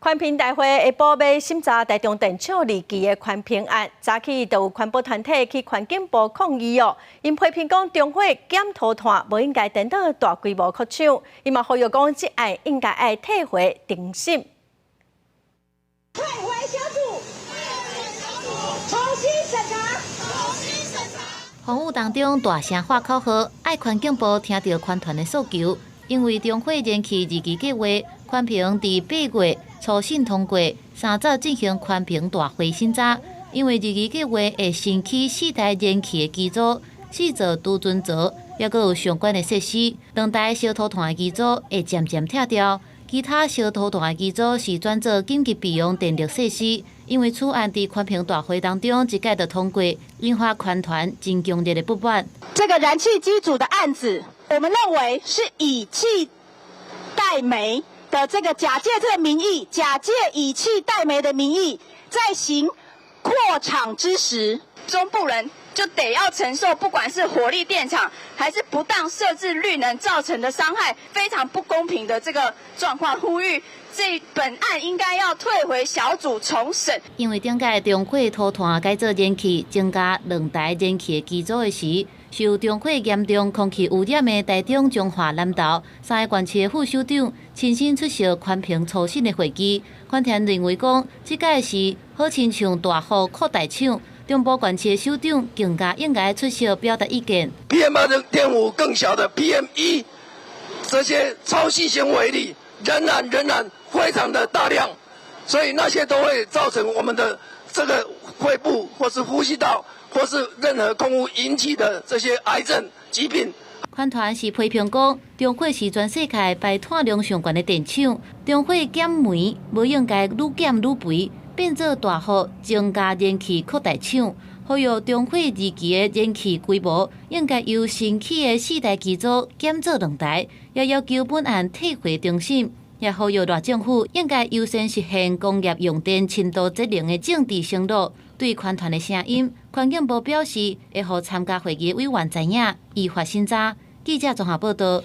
環評大會下晡欲審查台中電廠二期的環評案，早起就有環保團體去環境部抗議哦。𪜶批評講中火減塗炭，無應該顛倒大規模擴廠。𪜶嘛呼籲講，這案應該愛退回重審。退回小組，重新審查。風雨當中大聲喊口號，愛環境部聽著環團的訴求，因為中火燃氣二期計畫環評佇8月初審通過，三早進行環評大會審查。因為二期計畫會新起四台燃氣的機組，四座儲存槽，抑閣有相關的設施，兩台燒塗炭的機組會漸漸拆掉，其他燒塗炭的機組是轉做緊急備用電力設施。因為此案佇環評大會當中一概就通過，引發環團真強烈的不滿。這個燃氣機組的案子，我們認為是以氣代煤的這個假借這個名義，假借以氣代煤的名義，在行擴廠之實，中部人就得要承受，不管是火力電廠還是不當設置綠能造成的傷害，非常不公平的這個狀況，呼籲這本案應該要退回小組重審。因為頂屆中火塗炭改做燃氣，增加兩台燃氣的機組的時，受中火嚴重空氣污染的台中彰化南投三个縣市的副首長親身出席環評初審的會議，環團認為講，這擺是好親像大幅擴大廠，中部縣市的首長更加應該出席表達意見。 PM 2.5更小的 PM1，這些超細纖微粒仍然非常的大量，所以那些都會造成我們的這個肺部或是呼吸道或是任何空污引起的這些癌症疾病。環團是批評講，中火是全世界排碳量上懸的電廠，中火減煤無應該愈減愈肥，變做大幅增加燃氣擴大廠。呼籲中火二期的燃氣規模應該由新起的四台機組減做兩台，也要求本案退回重審。也呼籲賴政府應該優先實現工業用電深度節能的政治承諾。對環團的聲音，環境部表示會予參加會議委員知影，依法審查。記者綜合報道。